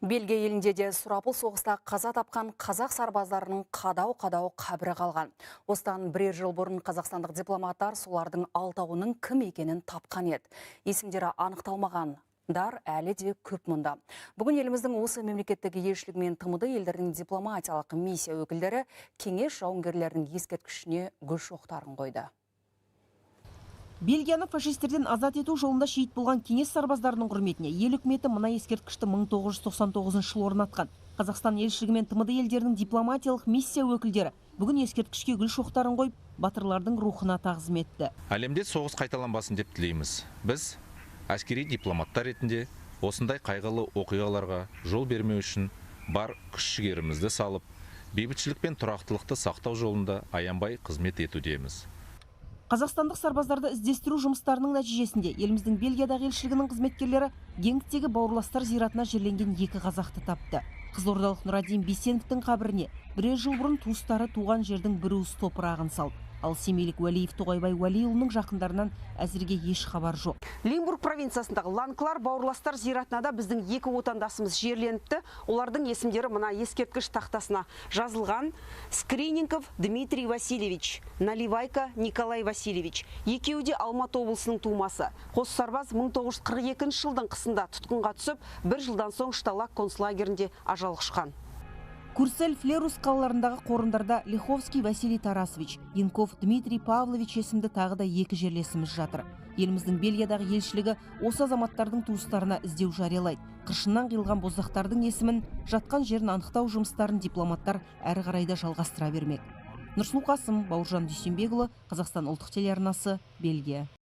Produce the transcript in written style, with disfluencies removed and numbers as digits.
Бельгия елінде де сұрапыл соғыста қаза тапқан қазақ сарбаздарының қадау-қадау қабірі қалған. Осыдан бірер жыл бұрын қазақстандық дипломаттар солардың алтауының кім екенін тапқан еді. Есімдері анықталмағандар әлі де көп мұнда. Бүгін еліміздің осы мемлекеттегі елшілігі мен ТМД елдерінің дипломатиялық миссия өкілдері кеңес жауынгерлерінің ескерткішіне гүл шоқтарын қойды. Бельгияны фашистерден азат ету жолында шейіт болған кеңес сарбаздарының құрметіне ел үкіметі мына ескерткішті 1999 жылы орнатқан. Қазақстан елшілігі мен ТМД елдерінің дипломатиялық миссия өкілдері бүгін ескерткішке гүл шоқтарын қойып, батырлардың рухына тағзым етті. Әлемде соғыс қайталанбасын деп тілейміз. Біз әскери дипломаттар ретінде осындай қайғылы оқиғаларға жол бермеу үшін бар күш жігерімізді салып, бейбітшілік пен тұрақтылықты сақтау жолында аянбай қызмет етудеміз. Қазақстандық сарбаздарды іздестіру жұмыстарының нәтижесінде еліміздің Бельгиядағы елшілігінің қызметкерлері Генктегі бауырластар зиратына жерленген екі қазақты тапты. Қызылордалық Нұрадин Бейсеновтің қабіріне бірер жыл бұрын туыстары туған жердің бір уыс топырағын салды. Ал семейлік Уәлиев Тоғайбай Уәлиұлының жақындарынан әзірге еш хабар жоқ. Лимбург провинциясындағы Ланклар бауырластар зиратына да біздің екі отандасымыз жерленіпті. Олардың есімдері мына ескерткіш тақтасына жазылған. Скринников Дмитрий Васильевич, Наливайко Николай Васильевич. Екеуі де Алматы облысының тумасы. Қос сарбаз 1942 жылдың қысында тұтқынға түсіп, бір жылдан соң Шталаг концлагерінде ажал құшқан. Курсель, Флерус қалаларындағы қорымдарда Лиховский Василий Тарасович, Янков Дмитрий Павлович есімді тағы да екі жерлесіміз жатыр. Еліміздің Бельгиядағы елшілігі осы азаматтардың туыстарына іздеу жариялайды. Қыршыннан қиылған боздақтардың есімін, жатқан жерін анықтау жұмыстарын дипломаттар әрі қарай да жалғастыра бермек. Нұрсұлу Қасым, Бауыржан Дүйсенбекұлы, Қазақстан ұлттық телеарнасы, Бельгия.